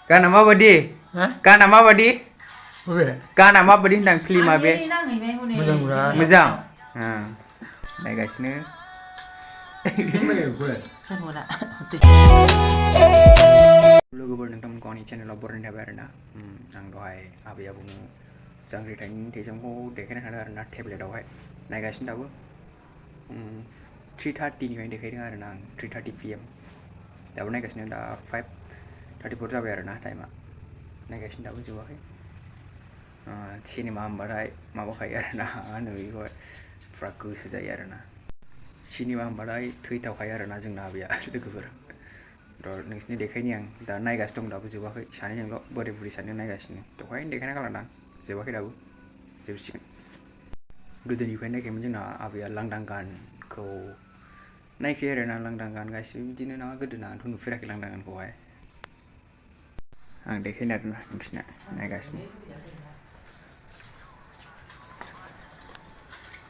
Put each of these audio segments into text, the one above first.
गाना माबादि गाना माबादि गाना माबादि होनदां फिल्मा बे मोजां नायगासिनो लोगोफोर नोंथांमोनखौ आंनि चेनेलाव बरायनाय थाबाय आरोना आं दहाय आबै आबौनो जांग्रिथायनि थैसामखौ देखायनो हादों आरोना टेब्लेटआवहाय नायगासिनो दाबो 3:30निफ्रायनो देखायदों आरोना आं 3:30 PM दाबो नायगासिनो दा 5:34 जाबाय आरोना टाइमा नायगासिनो दाबो जोबाखै सिनेमा होनबाथाय माबाखायो आरोना होनो बेखौहाय फुरा गोसो जायो आरोना सिनेमा होनबाथाय थैथावखायो आरोना जोंना आबैया लोगोफोर नोंसिनि देखायनि आं दा नायगासिनो दं दाबो जोबाखै सानैजोंल' बोराय बुरि सानैजों नायगासिनो दहायनो देखायना गालांदां जोबाखै दाबो जोबसिगोन गोदोनिफ्रायनो नायखायोमोन जोंना आबैया लांदां गानखौ नायखायो आरोना लांदां गान गासिबो बिदिनो नामा गोदोना आंथ' नुफेराखै लांदां गानखौहाय आं देखायनो आरोना नोंसिना नायगासिनो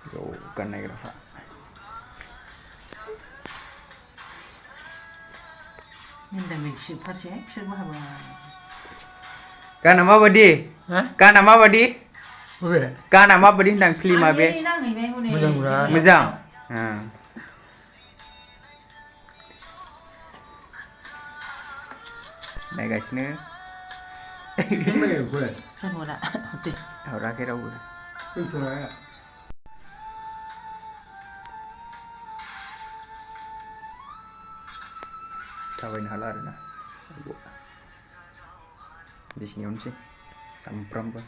बेयाव गान नायग्राफ्रा गाना माबादि गाना माबादि गाना माबादि होनदां फिल्मा बे मोजां नायगासिनो हराखै रावबो थाबायनो हाला आरोना बिसिनियावनोसै सामफ्रामबो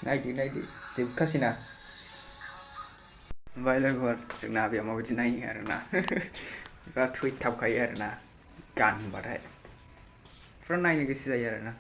नायदो जोबखासैना ओमफ्राय लोगोफोर जोंना आबैया माबायदि नायो आरोना बिराद थैथाबखायो आरोना गान होनबाथाय फुरा नायनो गोसो जायो आरोना